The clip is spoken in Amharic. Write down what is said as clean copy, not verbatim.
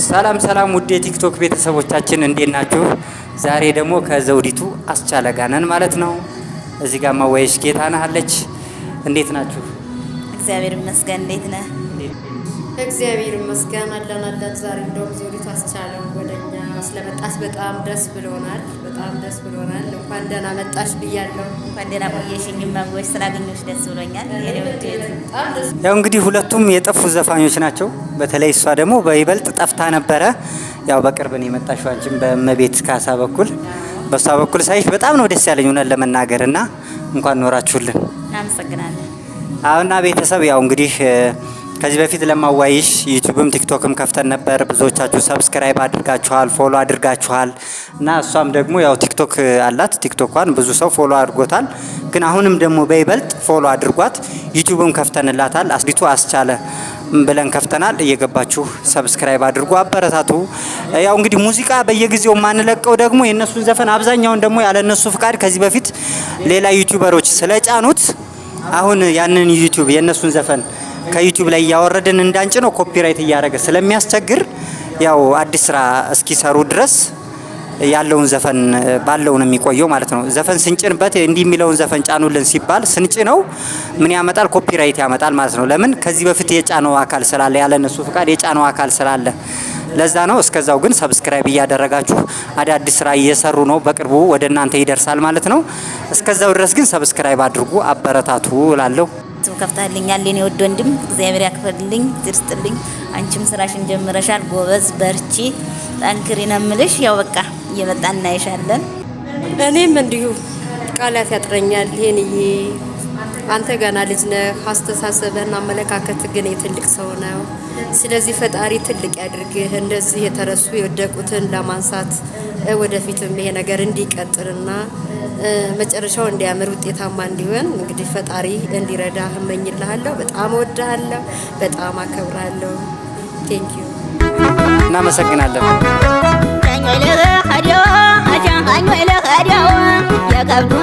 ሰላም ሰላም ውድ የቲክቶክ ቤተሰቦቻችን፣ እንዴት ናችሁ? ዛሬ ደግሞ ከዘውዲቱ አስቻለ ጋር ነን ማለት ነው። እዚህ ጋር ማወይሽ ጌታነህ አለች። እንዴት ናችሁ? እግዚአብሔር ይመስገን። እንዴት ነህ? እግዚአብሔር ይመስገን፣ አለን አለን። ዛሬ እንደውም ዘውዲቱ አስቻለው ወደኛ ስለመጣች በጣም ደስ ብሎናል። በጣም ደስ ብሎናል። እንኳን ደህና መጣሽ ብያለሁ። እንኳን ደህና ቆየሽኝ። ማወይሽ፣ ስላገኘሁሽ ደስ ብሎኛል። የኔ ውድ እህት። በጣም ደስ ያው እንግዲህ ሁለቱም የጠፉ ዘፋኞች ናቸው። በተለይ እሷ ደግሞ በይበልጥ ጠፍታ ነበረ። ያው በቅርብ ነው የመጣሽው አንቺም በእመቤት ካሳ በኩል፣ በእሷ በኩል ሳይሽ በጣም ነው ደስ ያለኝ እውነት ለመናገር፣ እና እንኳን ኖራችሁልን። እናመሰግናለን። አሁና ቤተሰብ፣ ያው እንግዲህ ከዚህ በፊት ለማዋይሽ ዩቲዩብም ቲክቶክም ከፍተን ነበር። ብዙዎቻችሁ subscribe አድርጋችኋል፣ follow አድርጋችኋል፣ እና እሷም ደግሞ ያው ቲክቶክ አላት። ቲክቶኳን ብዙ ሰው follow አድርጎታል። ግን አሁንም ደግሞ በይበልጥ follow አድርጓት። ዩቲዩብም ከፍተንላታል። ዘውዲቱ አስቻለ ብለን ከፍተናል። እየገባችሁ subscribe አድርጉ፣ አበረታቱ። ያው እንግዲህ ሙዚቃ በየጊዜው የማንለቀው ደግሞ የእነሱን ዘፈን አብዛኛውን ደግሞ ያለ እነሱ ፍቃድ ከዚህ በፊት ሌላ ዩቲዩበሮች ስለጫኑት፣ አሁን ያንን ዩቲዩብ የእነሱን ዘፈን ከዩቲዩብ ላይ እያወረድን እንዳንጭነው copyright እያደረገ ስለሚያስቸግር፣ ያው አዲስ ስራ እስኪሰሩ ድረስ ያለውን ዘፈን ባለው ነው የሚቆየው ማለት ነው። ዘፈን ስንጭንበት፣ እንዲህ የሚለውን ዘፈን ጫኑልን ሲባል ስንጭነው ምን ያመጣል? Copyright ያመጣል ማለት ነው። ለምን? ከዚህ በፊት የጫነው አካል ስላለ፣ ያለ እነሱ ፍቃድ የጫነው አካል ስላለ ለዛ ነው። እስከዛው ግን subscribe እያደረጋችሁ፣ አዳዲስ ስራ እየሰሩ ነው። በቅርቡ ወደ እናንተ ይደርሳል ማለት ነው። እስከዛው ድረስ ግን subscribe አድርጉ፣ አበረታቱ እላለሁ። ከፍታልኛል የኔ ውድ ወንድም፣ እግዚአብሔር ያክብርልኝ፣ ይስጥልኝ። አንቺም ስራሽን ጀምረሻል፣ ጎበዝ፣ በርቺ፣ ጠንክሪ ነው የምልሽ። ያው በቃ እየመጣን እናይሻለን። እኔም እንዲሁ ቃላት ያጥረኛል። ይሄንዬ፣ አንተ ገና ልጅ ነህ። አስተሳሰብህና አመለካከት ግን የትልቅ ሰው ነው። ስለዚህ ፈጣሪ ትልቅ ያድርግህ። እንደዚህ የተረሱ የወደቁትን ለማንሳት ወደፊትም ይሄ ነገር እንዲቀጥልና መጨረሻው እንዲያምር፣ ውጤታማ እንዲሆን እንግዲህ ፈጣሪ እንዲረዳ እመኝልሃለሁ። በጣም እወድሃለሁ። በጣም አከብርሃለሁ። Thank you። እናመሰግናለን። የከብቱ